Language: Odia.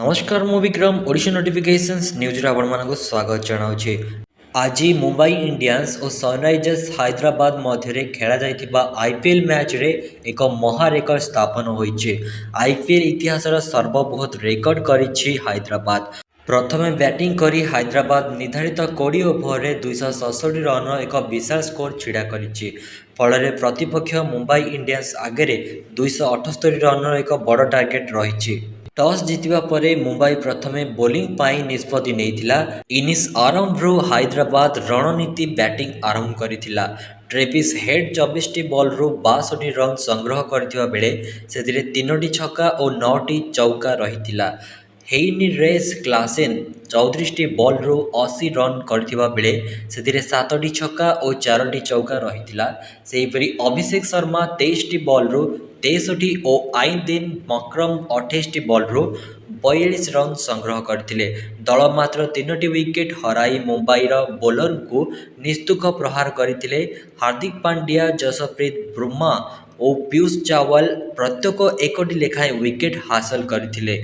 ନମସ୍କାର, ମୁଁ ବିକ୍ରମ, ଓଡ଼ିଶା ନୋଟିଫିକେସନ୍ସ ନ୍ୟୁଜ୍ରେ ଆପଣମାନଙ୍କୁ ସ୍ୱାଗତ ଜଣାଉଛି। ଆଜି ମୁମ୍ବାଇ ଇଣ୍ଡିଆନ୍ସ ଓ ସନରାଇଜର୍ସ ହାଇଦ୍ରାବାଦ ମଧ୍ୟରେ ଖେଳାଯାଇଥିବା ଆଇପିଏଲ୍ ମ୍ୟାଚ୍ରେ ଏକ ମହା ରେକର୍ଡ ସ୍ଥାପନ ହୋଇଛି। ଆଇପିଏଲ୍ ଇତିହାସର ସର୍ବବୃହତ ରେକର୍ଡ କରିଛି ହାଇଦ୍ରାବାଦ। ପ୍ରଥମେ ବ୍ୟାଟିଂ କରି ହାଇଦ୍ରାବାଦ ନିର୍ଦ୍ଧାରିତ 20 ଓଭରରେ 267 ରନ୍ର ଏକ ବିଶାଳ ସ୍କୋର ଛିଡ଼ା କରିଛି। ଫଳରେ ପ୍ରତିପକ୍ଷ ମୁମ୍ବାଇ ଇଣ୍ଡିଆନ୍ସ ଆଗରେ 278 ରନ୍ର ଏକ ବଡ଼ ଟାର୍ଗେଟ ରହିଛି। ଟସ୍ ଜିତିବା ପରେ ମୁମ୍ବାଇ ପ୍ରଥମେ ବୋଲିଂ ପାଇଁ ନିଷ୍ପତ୍ତି ନେଇଥିଲା। ଇନିଂସ ଆରମ୍ଭରୁ ହାଇଦ୍ରାବାଦ ରଣନୀତି ବ୍ୟାଟିଂ ଆରମ୍ଭ କରିଥିଲା। ଟ୍ରେଭିସ୍ ହେଡ୍ 24ଟି ବଲରୁ 62 ରନ୍ ସଂଗ୍ରହ କରିଥିବା ବେଳେ ସେଥିରେ 3ଟି ଛକା ଓ 9ଟି ଚୌକା ରହିଥିଲା। ହେଇନରିଚ୍ କ୍ଲାସେନ୍ 34ଟି ବଲରୁ 80 ରନ୍ କରିଥିବା ବେଳେ ସେଥିରେ 7ଟି ଛକା ଓ 4ଟି ଚୌକା ରହିଥିଲା। ସେହିପରି ଅଭିଷେକ ଶର୍ମା 23ଟି ବଲରୁ 63 ଓ ଆଇଡେନ୍ ମାର୍କ୍ରମ୍ 28ଟି ବଲରୁ 42 ରନ୍ ସଂଗ୍ରହ କରିଥିଲେ। ଦଳ ମାତ୍ର 3ଟି ୱିକେଟ୍ ହରାଇ ମୁମ୍ବାଇର ବୋଲରଙ୍କୁ ନିସ୍ତୁକ ପ୍ରହାର କରିଥିଲେ। ହାର୍ଦ୍ଦିକ ପାଣ୍ଡ୍ୟା, ଯଶପ୍ରୀତ ବୁମ୍ରା ଓ ପୀୟୁଷ ଚାୱଲା ପ୍ରତ୍ୟେକ 1ଟି ଲେଖାଏଁ ୱିକେଟ୍ ହାସଲ କରିଥିଲେ।